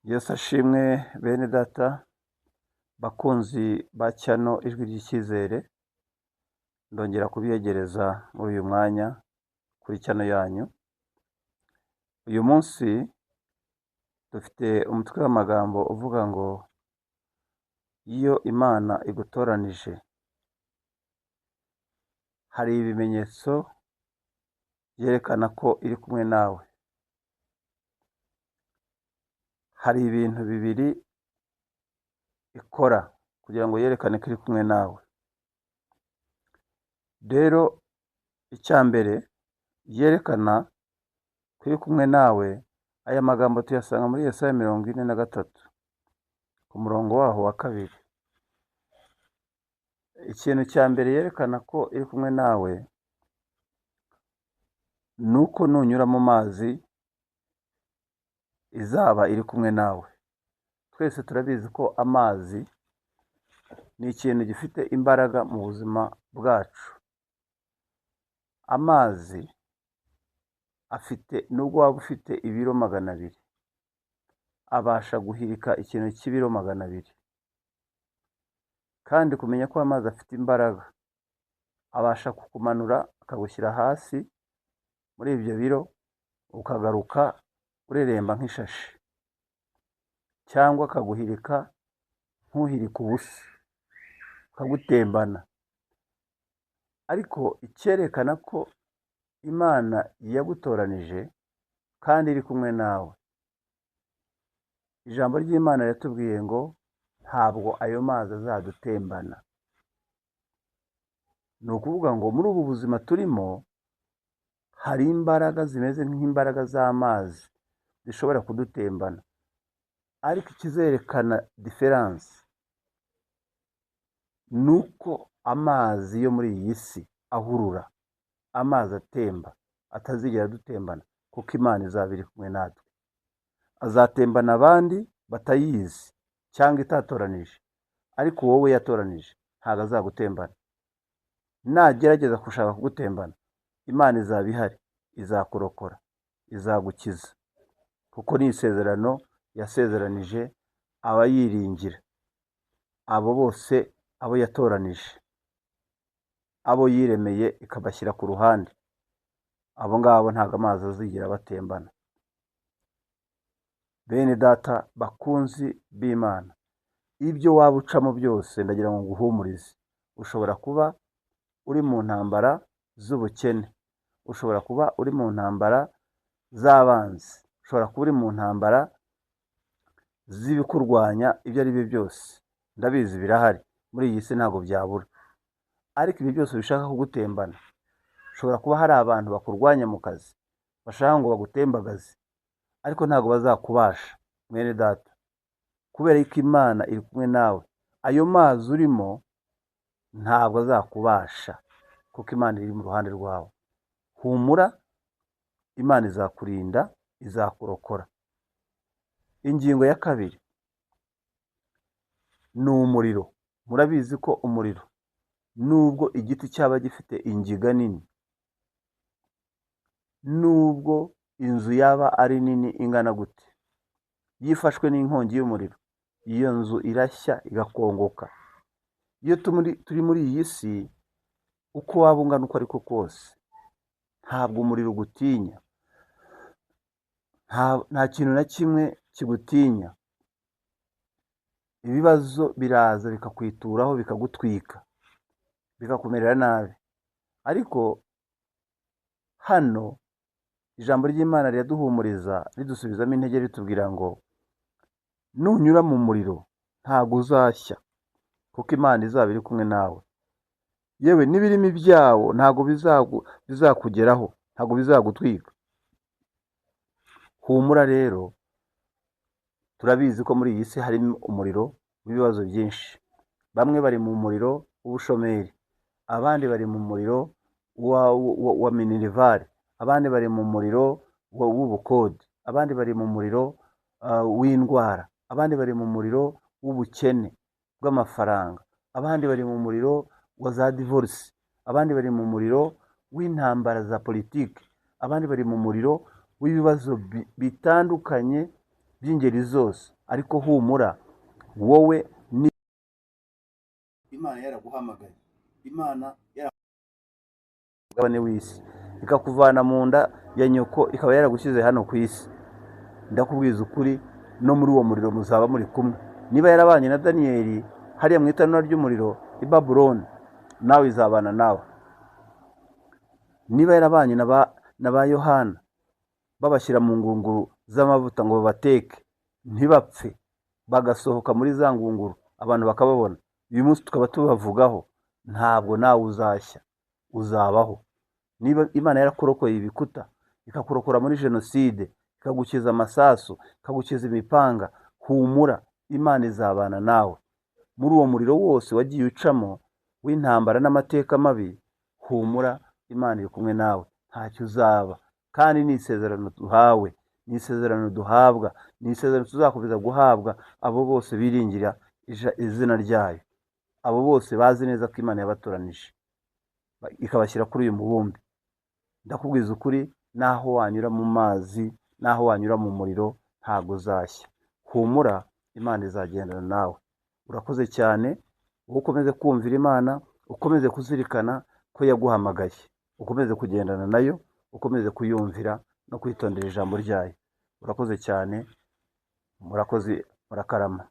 Yesu ashimwe bene data, bakunzi ba cyano Ijwi ry'Icyizere, ndongera kubiyegereza muri uyu mwanya kuri cyano yanyu. Uyu munsi dufite umutwe w'amagambo uvuga ngo iyo Imana igutoranije hari ibimenyetso byerekana ko iri kumwe nawe. Hari ibintu bibiri ikora kugira ngo yerekane ko iri kumwe nawe. Rero icya mbere yerekana ko iri kumwe nawe, aya magambo tuyasanga muri Yesaya 43 ku murongo waho wa 2. Ikintu cya mbere yerekana ko iri kumwe nawe ni uko nunyura mu mazi izaba iri kumwe nawe. Twese turabizi ko amazi ni ikintu gifite imbaraga mu buzima bwacu. Amazi afite, nubwo waba ufite ibiro 200, abasha guhirika ikintu cy'ibiro 200. Kandi kumenya ko amazi afite imbaraga, abasha kukumanura akagushyira hasi muri ibyo biro, ukagaruka ureremba nk'ishashi, cyangwa akaguhirika nk'uhirika ubusa, akagutembana. Ariko icyerekana ko Imana yagutoranije kandi iri kumwe nawe, ijambo ry'Imana riratubwiye ngo ntabwo ayo mazi azadutembana. Ni ukuvuga ngo muri ubu buzima turimo hari imbaraga zimeze nk'imbaraga z'amazi zishobora kudutembana, ariko ikizerekana diferanse ni uko amazi yo muri iyi si ahurura, amazi atemba atazigera adutembana, kuko Imana izaba iri kumwe natwe. Azatembana abandi batayizi cyangwa itatoranije, ariko wowe yatoranije ntabwo azagutembana. Nagerageza gushaka kugutembana, Imana izaba ihari, izakurokora, izagukiza, kuko ni isezerano yasezeranije abayiringira, abo bose abo yatoranije, abo yiremeye ikabashyira ku ruhande, abo ngabo ntabwo amazi azigera batembana. Bene data bakunzi b'Imana, ibyo waba ucamo byose ndagira ngo nguhumurize. Ushobora kuba uri mu ntambara z'ubukene, ushobora kuba uri mu ntambara z'abanzi, ushobora kuba uri mu ntambara z'ibikurwanya, ibyo ari byo byose ndabizi birahari muri iyi si, ntabwo byabura. Ariko ibi byose bishaka kugutembana, ushobora kuba hari abantu bakurwanya mu kazi bashaka ngo bagutembagaze, ariko ntabwo bazakubasha mwene data, kubera ko Imana iri kumwe nawe. Ayo mazi urimo ntabwo azakubasha, kuko Imana iri mu ruhande rwawe. Humura, Imana izakurinda, izakurokora. Ingingo ya 2 ni umuriro. Murabizi ko umuriro, nubwo igiti cyaba gifite ingiga nini, nubwo inzu yaba ari nini ingana gute, yifashwe n'inkongi y'umuriro, iyo nzu irashya igakongoka. Iyo turi muri iyi si, uko waba ungana uko ariko kose, ntabwo umuriro ugutinya, nta kintu na kimwe kigutinya. Ibibazo biraza bikakwituraho, bikagutwika, bikakumerera nabi. Ariko hano ijambo ry'Imana riraduhumuriza, ridusubizamo intege, ritubwira ngo nunyura mu muriro ntabwo uzashya, kuko Imana izaba iri kumwe nawe. Yewe n'ibirimi byawo ntabwo bizakugeraho, ntabwo bizagutwika. Humura rero, turabizi ko muri iyi si harimo umuriro w'ibibazo byinshi. Bamwe bari mu muriro w'ubushomeri, abandi bari mu muriro wa minerivare, abandi bari mu muriro w'ubukode, abandi bari mu muriro w'indwara, abandi bari mu muriro w'ubukene bw'amafaranga, abandi bari mu muriro wa za divorce, abandi bari mu muriro w'intambara za politiki, abandi bari mu muriro w'ibibazo bitandukanye by'ingeri zose. Ariko humura, wowe ni Imana yaraguhamagaye, Imana mugabane w'isi, ikakuvana mu nda ya nyoko, ikaba yaragushyize hano ku isi. Ndakubwiza ukuri, no muri uwo muriro muzaba muri kumwe. Niba yarabanye na Daniyeli hariya mu itanura ry'umuriro i Babuloni, nawe izabana nawe. Niba yarabanye na ba Yohana, babashyira mu ngunguru z'amavuta ngo babateke ntibapfe, bagasohoka muri za ngunguru abantu bakababona, uyu munsi tukaba tubavugaho, ntabwo nawe uzashya, uzabaho. Niba Imana yarakurokoye ibikuta, ikakurokora muri jenoside, ikagukiza amasasu, ikagukiza imipanga, humura, Imana izabana nawe muri uwo muriro wose wagiye ucamo w'intambara n'amateka mabi. Humura, Imana iri kumwe nawe, ntacyo uzaba. Kandi ni isezerano duhawe, ni isezerano duhabwa, ni isezerano tuzakomeza guhabwa abo bose biringira izina ryayo, abo bose bazi neza ko Imana yabatoranije ikabashyira kuri uyu mubumbe. Ndakubwiza ukuri, naho wanyura mu mazi, naho wanyura mu muriro, ntabwo uzashya. Humura, Imana izagendana nawe. Urakoze cyane. Wowe ukomeze kumvira Imana, ukomeze kuzirikana ko yaguhamagaye, ukomeze kugendana nayo, ukomeze kuyumvira no kwitondera ijambo ryayo. Urakoze cyane, murakoze, murakarama.